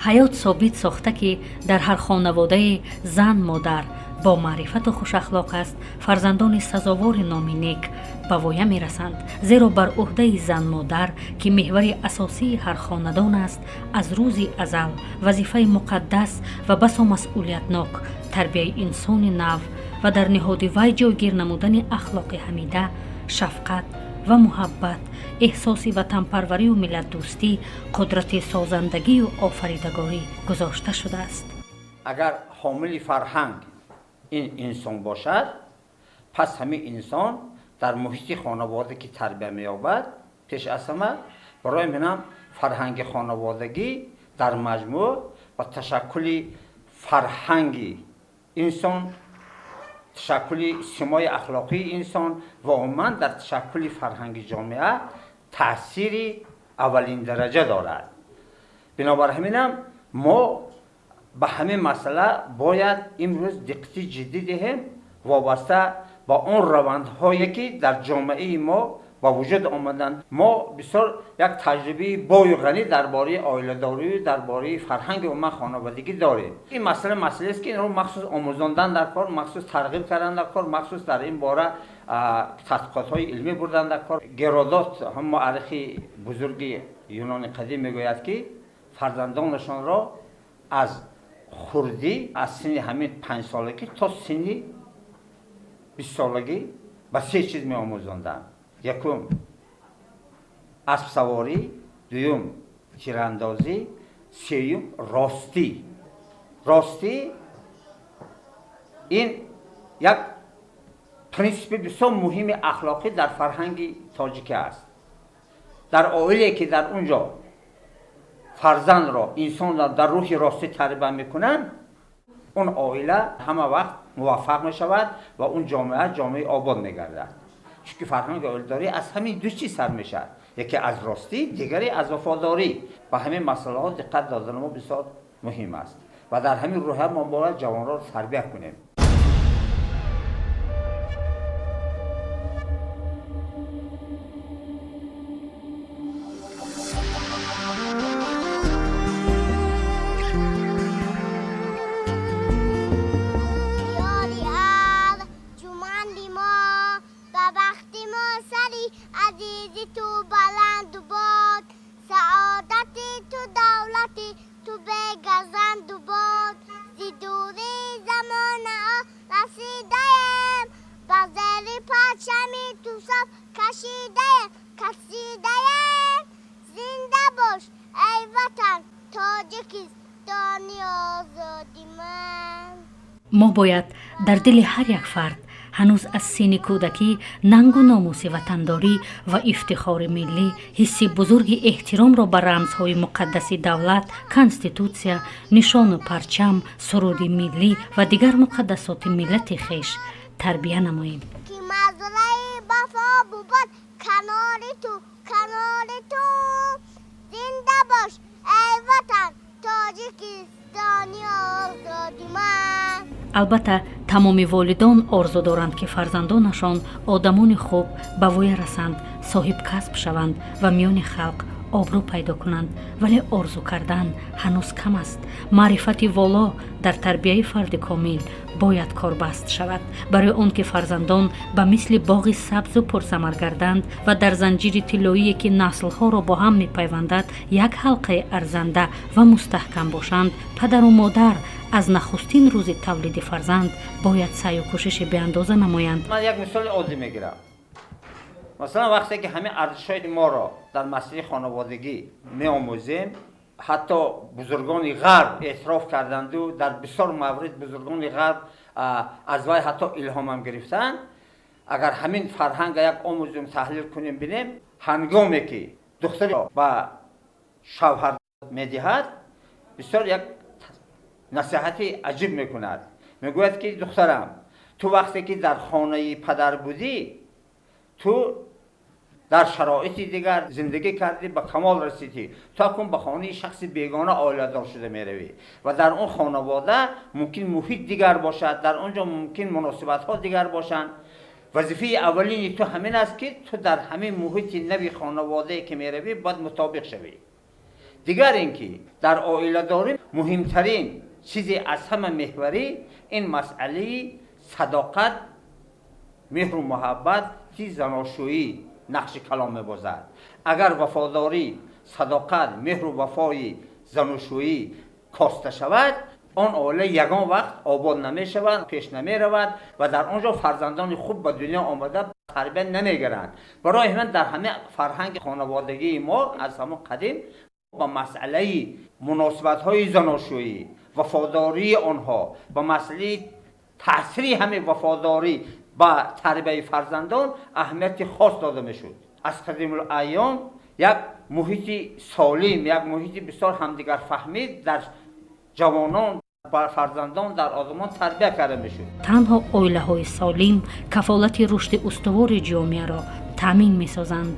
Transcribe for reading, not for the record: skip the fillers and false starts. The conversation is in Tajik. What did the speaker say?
Ҳаёт собит сохта, ки дар ҳар хонаводаи зан модар бо маърифату хушахлоқ аст, фарзандони сазовори номи нек ба воя мерасанд. Зеро бар ӯҳдаи зан модар, ки меҳвари асосии ҳар хонадон аст, аз рӯзи азал вазифаи муқаддас ва басо масъулиятнок тарбияи инсони нав ва дар ниҳоди вай ҷойгир намудани ахлоқи ҳамида, шафқат ва муҳаббат, эҳсоси ватанпарварию миллатдӯстӣ, қудрати созандагию офаридагорӣ гузошта шудааст. Агар ҳомили фарҳанг ин инсон бошад, пас ҳамин инсон дар муҳити хонавода ки тарбия меёбад, пеш аз ҳама барои минам фарҳанги хонаводагӣ дар маҷмӯъ ба ташаккули фарҳанги инсон, ташаккули симои ахлоқии инсон ва умуман дар ташаккули фарҳанги ҷомеа таъсири аввалин дараҷа дорад. Бинобар ҳаминам мо ба ҳамин масъала бояд имрӯз диққати ҷиддӣ диҳем, вобаста ба он равандҳое ки дар ҷомеаи мо ба вуҷуд омаданд. Мо бисёр як таҷрибаи бою ғанӣ дар бораи оиладорию дар бораи фарҳанги умуман хонаводагӣ дорем. Ин масъала масъалаест, ки инро махсус омӯзондан дар кор, махсус тарғиб кардан дар кор, махсус дар ин бора тадқиқотҳои илмӣ бурдан дар кор. Геродот, ҳам муаррихи бузурги Юнони қадим, мегӯяд, ки фарзандонашонро аз хурдӣ, аз синни ҳамин 5-солагӣ то синни 20-солагӣ ба се чиз меомӯзонданд. Якум аспсаворӣ, дуюм тирандозӣ, сеюм ростӣ. Ростӣ ин як принсипи бисёр муҳими ахлоқӣ дар фарҳанги тоҷикӣ аст. Дар оиле ки дар он ҷо фарзандро, инсонро дар рӯҳи ростӣ тарбия мекунанд, он оила ҳама вақт муваффақ мешавад ва он ҷомеа ҷомеаи обод мегардад. Чунки фарҳанги оиладорӣ аз ҳамин ду чиз сар мешавад: яке аз ростӣ, дигаре аз вафодорӣ. Ба ҳамин масъалаҳо диққат додани мо бисёр муҳим аст ва дар ҳамин рӯҳия мо бояд ҷавонро тарбия кунем. Мо бояд дар дили ҳар як фард ҳанӯз аз синни кӯдакӣ нангу номуси ватандорӣ ва ифтихори миллӣ, ҳисси бузурги эҳтиромро ба рамзҳои муқаддаси давлат, конститутсия, нишону парчам, суруди миллӣ ва дигар муқаддасоти миллати хеш тарбия намоем. Ки мазраи вафо бубод канори ту, канори ту. Зинда бош эй ватан, Тоҷикистони озоди ман. Албатта, тамоми волидон орзу доранд, ки фарзандонашон одамони хуб ба воя расанд, соҳибкасб шаванд ва миёни халқ обрӯ пайдо кунанд. Вале орзу кардан ҳанӯз кам аст. Маърифати воло дар тарбияи фарди комил бояд корбаст шавад, барои он ки фарзандон ба мисли боғи сабзу пурсамар гарданд ва дар занҷири тиллоие, ки наслҳоро бо ҳам мепайвандад, як ҳалқаи арзанда ва мустаҳкам бошанд. Падару модар аз нахустин рӯзи тавлиди фарзанд бояд саъю кӯшиши беандоза намоянд. Ман як мисоли оддӣ мегирам. Масалан, вақте ки ҳамин арзишҳои моро дар масъалаи хонаводагӣ меомӯзем, ҳатто бузургони ғарб эътироф карданду дар бисёр маврид бузургони ғарб аз вай ҳатто илҳомам гирифтанд. Агар ҳамин фарҳанга як омӯзем, таҳлил кунем, бинем, ҳангоме ки духтаро ба шавҳар медиҳад, бисёр як насиҳати аҷиб мекунад. Мегӯяд, ки духтарам, ту вақте ки дар хонаи падар будӣ, ту дар шароити дигар зиндагӣ кардӣ, ба камол расидӣ. Ту акнун ба хонаи шахси бегона оиладор шуда меравӣ ва дар он хонавода мумкин муҳит дигар бошад, дар он ҷо мумкин муносибатҳо дигар бошанд. Вазифаи аввалини ту ҳамин аст, ки ту дар ҳамин муҳити нави хонаводае ки меравӣ, бояд мутобиқ шавӣ. Дигар ин ки дар оиладорӣ муҳимтарин чизе аз ҳама меҳварӣ ин масъалаи садоқат, меҳру муҳаббати заношӯӣ нақши калон мебозад. Агар вафодорӣ, садоқат, меҳру вафои заношӯӣ коста шавад, он оила ягон вақт обод намешавад, пеш намеравад ва дар он ҷо фарзандони хуб ба дунё омада тарбия намегиранд. Барои ҳамин дар ҳама фарҳанги хонаводагии мо аз ҳамон қадим ба масъалаи муносибатҳои заношӯӣ, вафодории онҳо, ба масъалаи таъсири ҳамин вафодорӣ ба тарбияи фарзандон аҳамияти хос дода мешуд. Аз қадимулайём як муҳити солим, як муҳити бисёр ҳамдигарфаҳмӣ дар ҷавонон, ба фарзандон, дар одамон тарбия карда мешуд. Танҳо оилаҳои солим кафолати рушди устувори ҷомеаро таъмин месозанд.